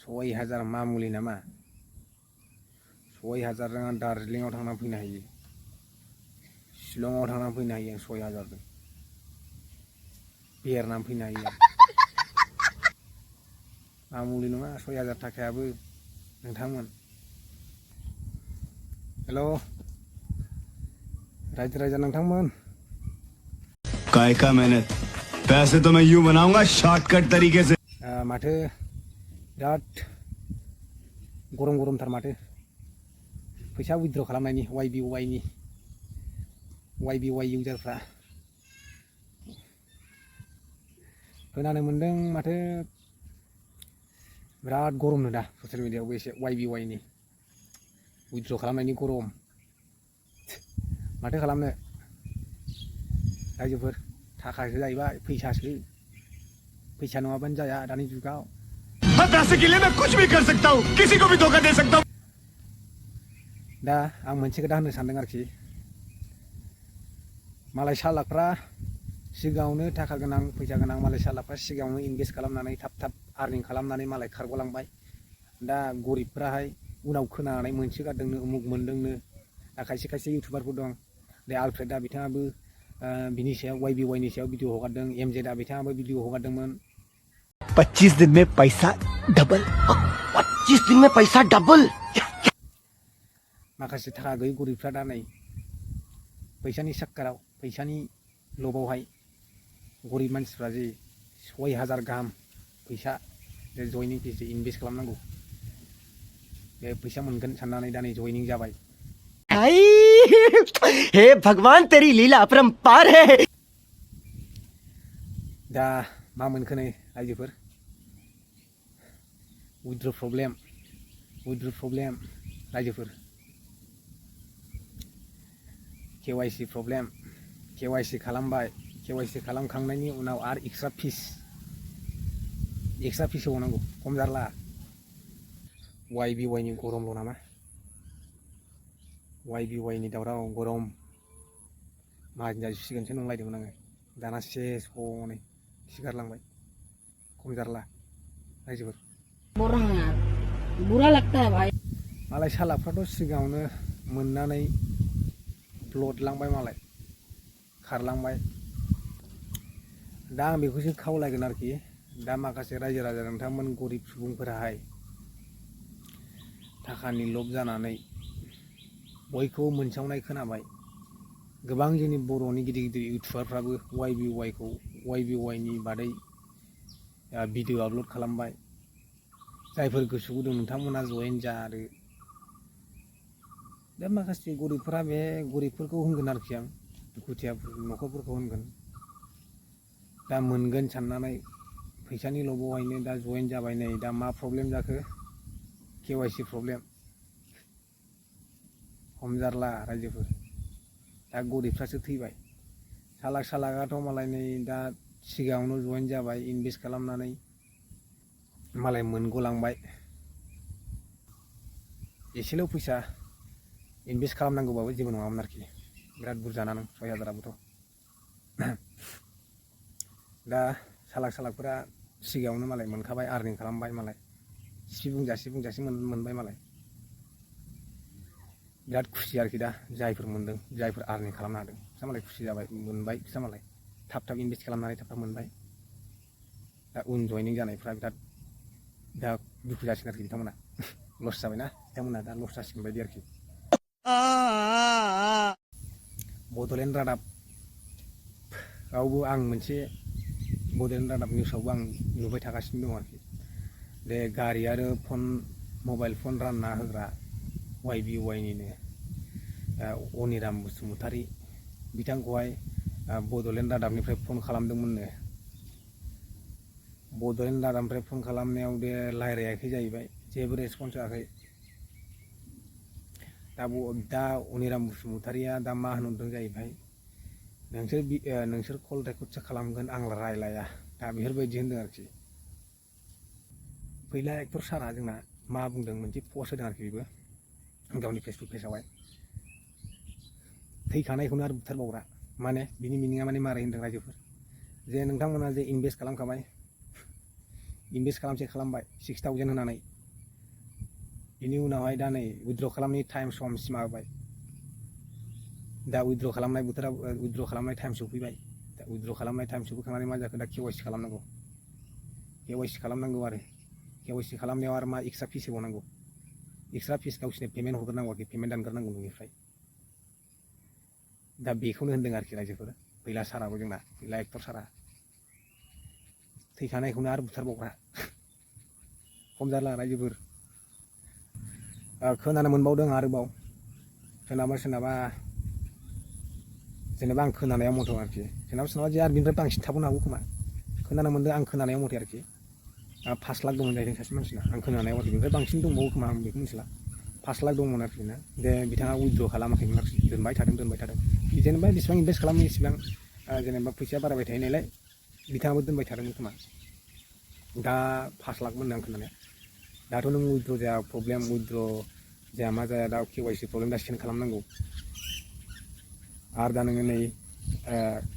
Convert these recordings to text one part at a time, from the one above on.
6000 मामुलि नामा 6000 जों दार्जिलिंआव थांना फैनो हायो शिलंआव थांना फैनो हायो 6000 जों बेरनानै फैनो हायो मामुलि नङा 6000 थाखायाबो नोंथांमोन हेल' रायजो राजा नोंथांमोन काय का मेहनत पैसे तो मैं यूं बनाऊंगा शॉर्टकट तरीके से माथो बिराद गरम गरमथार माथो फैसा उइद्र खालामनायनि YBY इउजारफ्रा खोनानो मोनदों माथो बिराद गरमनो दा ससियेल मिडियायावबो एसे YBY नि उइद्र खालामनायनि गरम माथो खालामनो रायजोफोर थाखासो जाहैबाय फैसा नङाबानो जाया दानि जुगाव पैसे के लिए मैं कुछ भी कर सकता हूँ किसी को भी धोखा दे सकता हूँ दा आं मोनसे खोथा होननो सानदों आरोखि मालाय सालाकफ्रा सिगाङावनो थाखा गोनां फैसा गोनां मालाय सालाकफ्रा सिगाङावनो इनभेस्ट खालामनानै थाब आर्निं खालामनानै मालाय खारग'लांबाय दा गरिबफ्राहाय उनाव खोनानानै मोनसोगारदोंनो उमुक मोनदोंनो दा खायसे इउटुबारफोर दं दे आलफ्रेडा बिथाङाबो बिनि सायाव YBY नि सायाव भिडिअ हगारदों एमजेडा बिथाङाबो भिडिअ हगारदोंमोन 25 दिन में पैसा डबल 25 दिन में पैसा डबल माखासे थाखा गैयै गरिबफ्रा दा नै फैसानि साक्काराव फैसानि लबावहाय गरिब मानसिफ्रा जे 6000 गाहाम फैसा जे जयनिं फिस इनभेस्ट खालामनांगौ बे फैसा मोनगोन साननानै दा नै जयनिं जाबाय हे भगवान तेरी लीला अपरंपार है दा मा मोनखो नै रायजोफोर उइद्र प्रब्लेम रायजोफोर KYC प्रब्लेम KYC खालामबाय KYC खालामखांनायनि उनाव आरो एक्सट्रा फिस होबावनांगौ खम जारला YBY नि गरमल' नामा YBY नि दावराव गरम माहाजोन जाजोबसिगोनसो नंलायदोंमोन आङो दाना सेस हनै सिगारलांबाय खम जारला रायजोफोर बुरा लगता है भाई मालाय सालाफ्राथ' सिगाङावनो मोननानै ब्लडलांबाय मालाय खारलांबाय दा आं बेखौसो खावलायगोन आरोखि दा माखासे रायजो राजा नोंथांमोन गरिब सुबुंफोराहाय थाखानि लब जानानै बयखौबो मोनसावनाय खोनाबाय गोबां जोंनि बर'नि गिदिर इउटुबारफ्राबो YBY नि बादै भिडिअ आपल'ड खालामबाय जायफोर गोसो गुदुं नोंथांमोना जयेन जा आरो दा माखासे गरिबफोरा बे गरिबफोरखौ होनगोन आरोखि आं दुखुथिया न'खरफोरखौ होनगोन दा मोनगोन साननानै फैसानि लबावहायनो दा जयेन जाबाय नै दा मा प्रब्लेम जाखो KYC प्रब्लेम खम जारला रायजोफोर दा गरिबफ्रासो थैबाय सालागाथ' मालाय नै दा सिगाङावनो जयेन जाबाय इनभेस्ट खालामनानै मालाय मोनग'लांबाय एसेल' फैसा इनभेस्ट खालामनांगौबाबो जेबो नङामोन आरोखि बिराद बुरजा ना नों 6000आबोथ' दा सालाकफोरा सिगाङावनो मालाय मोनखाबाय आर्निं खालामबाय मालाय बुंजासे मोनबाय मालाय बिराद खुसि आरोखि दा जायफोर मोनदों जायफोर आर्निं खालामनो हादों बिसोर मालाय खुसि जाबाय मोनबाय बिसोर मालाय थाब इनभेस्ट खालामनानै थाब मोनबाय दा उन जयनिं जानायफ्रा बिराद दा दुखु जासिगोन आरोखि बिथांमोना लस जाबायना बिथांमोना दा लस जासिगोन बायदि आरोखि बड'लेण्ड रादाबावबो आं मोनसे बड'लेण्ड रादाब निउसावबो आं नुबाय थागासिनो दं आरोखि दे गारि आरो मबाइल फन रानना होग्रा YBY निनो अनिराम बसुमतारी बिथांखौहाय बड'लेण्ड रादाबनिफ्राय फन खालामदोंमोननो बड'लेण्ड रादाबनिफ्राय फन खालामनायाव दे रायज्लायाखै जाहैबाय जेबो रेसपन्स होआखै दा अनिराम बसुमतारीया दा मा होनहरदों जाहैबाय नोंसोर कल रेकर्डसो खालामगोन आं रायलाया दा बेफोरबायदि होनदों आरोखि फैला एक्टर सारा जोंना मा बुंदों मोनसे पस्ट होदों आरोखि बेबो गावनि फेसबुक पेजावहाय थैखानायखौनो आरो बुथारबावग्रा माने बिनि मिनिङा माने मारै होनदों रायजोफोर जे नोंथांमोना जे इनभेस्ट खालामखाबाय इनभेस्ट खालामबाय 6000 होनानै बिनि उनावहाय दा नै उइद्र' खालामनायनि टाइम समसिम होबाय दा उइद्र' खालामनाय बोथोरा उइद्र' खालामनाय टाइम सफैबाय दा उइद्र' खालामनाय टाइम सफैखांनानै मा जाखो दा KYC खालामनांगौ KYC खालामनांगौ आरो KYC खालामनायाव आरो मा एक्सट्रा फिस होबावनांगौ एक्सट्रा फिस गावसिनो पेमेन्ट हरग्रोनांगौ आरोखि पेमेन्ट दानग्रोनांगौ नोंनिफ्राय दा बेखौनो होनदों आरोखि रायजोफोर फैला साराबो जोंना फैला एक्टर सारा थैखानायखौनो आरो बुथारबावग्रा खम जाला रायजोफोर खोनानो मोनबावदों आरोबाव सोरनाबा जेनेबा आं खोनानायाव मथ' आरोखि सोरनाबा जे आरो बिनिफ्राय बांसिन थाबावनो हागौ खोमा खोनानो मोनदों आं खोनानायाव मथे आरोखि 5 लाख दंमोन जाहैदों सासे मानसिना आं खोनानायाव आरोखि बिनिफ्राय बांसिन दंबावो खोमा आं बेखौ मिथिला 5 लाख दंमोन आरोखि ना दे बिथाङा उइद्र' खालामाखैमोन आरोखि दोनबाय थादों जेनेबा बेसेबां इनभेस्ट खालामो इसेबां जेनेबा फैसाया बारायबाय थायो नालाय बिथाङाबो दोनबाय थादोंमोन खोमा दा 5 लाख मोनदों आं खोनानाया दाथ' नों उइद्र' जाया प्रब्लेम उइद्र' जाया मा जाया दा KYC प्रब्लेम दा स्केन खालामनांगौ आरो दा नोङो नै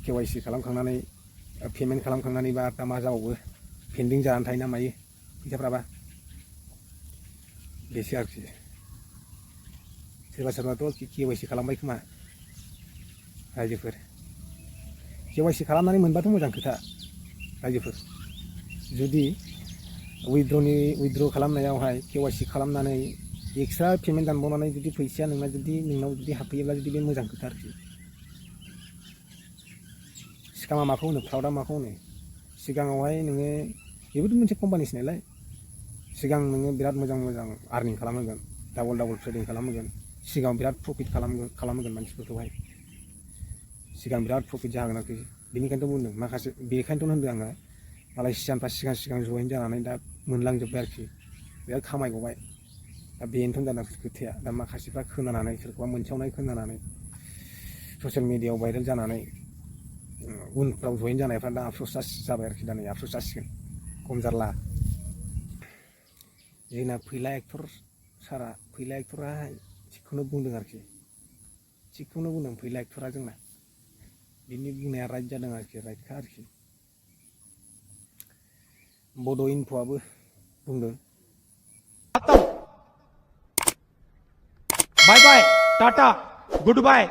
KYC खालामखांनानै पेमेन्ट खालामखांनानै बा दा मा जाबावो पेन्डिं जानानै थायो ना मायो फैसाफ्राबा बेसो आरोखि सोरबाथ' KYC खालामबाय खोमा रायजोफोर KYC खालामनानै मोनबाथ' मोजां खोथा रायजोफोर जुदि उइद्र' खालामनायावहाय KYC खालामनानै एक्सट्रा पेमेन्ट दानबावनानै जुदि फैसाया नोंनाव जुदि हाबफैयोब्ला जुदि बे मोजां खोथा आरोखि स्कामा माखौ होनो फ्रडआ माखौ होनो सिगाङावहाय नोङो बेबोथ' मोनसे कम्पानिसो नालाय सिगां नोङो बिराद मोजां आर्निं खालामहोगोन डाबल ट्रेडिं खालामहोगोन सिगाङाव बिराद प्रफिट खालामहोगोन मानसिफोरखौहाय सिगां बिराद प्रफिट जाहोगोन आरोखि बेनिखायनोथ' बुंदों माखासे बेखायनोथ' होनदों आङो मालयसियानफ्रा सिगां जइन जानानै दा मोनलांजोब्बाय आरोखि बिराद खामायगबाय दा बेनोथ' जादों खोथाया दा माखासेफ्रा खोनानानै सोरखौबा मोनसावनाय खोनानानै ससियेल मिडियायाव भाइरेल जानानै उनफ्राव जइन जानायफ्रा दा आफस'स जाबाय आरोखि दा नै आफस'स जासिगोन खम जारला जोंना फैला एक्टर सारा फैला एक्टराहाय थिगखौनो बुंदों आरोखि थिगखौनो बुंदों फैला एक्टरा जोंना बिनि बुंनाया राइट जादों आरोखि राइटखा आरोखि बड' इनफ'आबो बुंदों बाय बाय टाटा गुड बाय